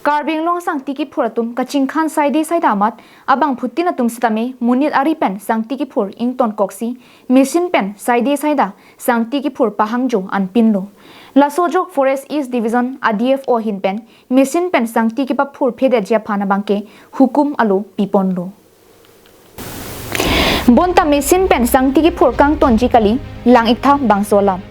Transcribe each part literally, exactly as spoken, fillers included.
Karbi Anglong sangti kiphur atum kachingkhan saide saida amat abangphutin atum sitame monit ari pen sangti kiphur ington koksi machine pen saide saida sangti kiphur pahangjo anpinlo. Laso ajok Forest East Division a D F O ahin pen machine pen sangti kipaphur phedetji aphan abangke hukum alo piponlo. Bonta machine pen sangti kiphur kangtonji kali, lang-iktha bangso alam.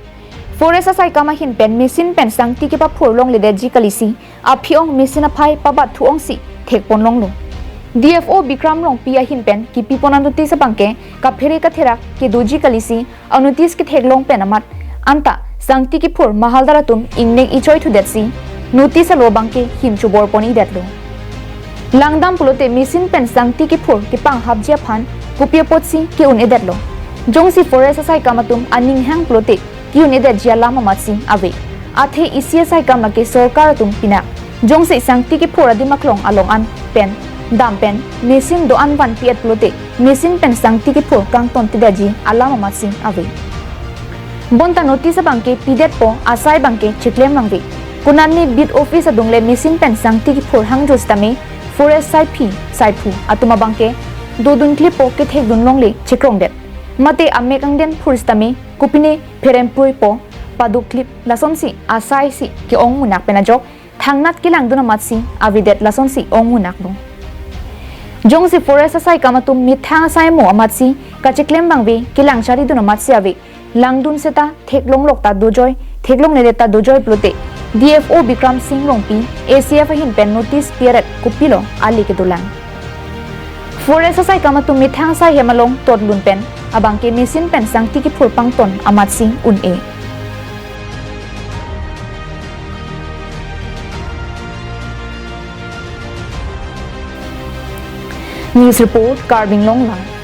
Forest asaikam ahin pen machine pen sangti kipaphur longledetji kalisi, aphi ong machine aphai pabat thu ongsi thekpon longlo. D F O Bikram Rongpi ahin pen kipipon a-notice abangke kaphere katherak kedoji kalisi, a-notice ketheklong pen amat anta sangti kiphur mahaldar atum ingnek ichoi thudetsi notice alo abangke hin chobor pon-idetlo. Langdam pulote machine pen sangti kiphur kepanghapji aphan kopi apotsi ke-un-edetlo. Jongsi forest asaikam atum aning hang pulote ke-un-edetji alam amatsi ave. Athe isi asaikam lake sorkar atum pinak jongsi sangti kiphur adim aklong along an pen dam pen machine do-an vanpi-et pulote machine pen sangti kiphur kangtontedetji alam amatsi ave. Bonta notice abangke pidetpo asai abangke chiklem nangve. Konatne beat office adungle machine pen sangti kiphur hangjo sitame forest saiphi saiphu atum abangke dodun klipo kethekdun longle chikrongdet. Mate amek angden phur sitame kopine pherempruipo paduk klip lasonsi asaisi ke-ong munak pen ajok thangnat kelangdun amatsi avedet lasonsi ong munaklo. Jongsi forest asaikam atum methang asai mo amatsi kachiklem abangve kelang charidun amatsi ave. Langdun seta theklonglok ta dojoi, theklongledet ta dojoi pulote D F O Bikram Singh Rongpi A C F ahin pen notice piaret kopilo ale kedolang. Forest asaikam atum methang asai hem along totlun pen abangke machine pen sangti kiphur pangton amatsi un-e. News report, Karbi Anglong Live.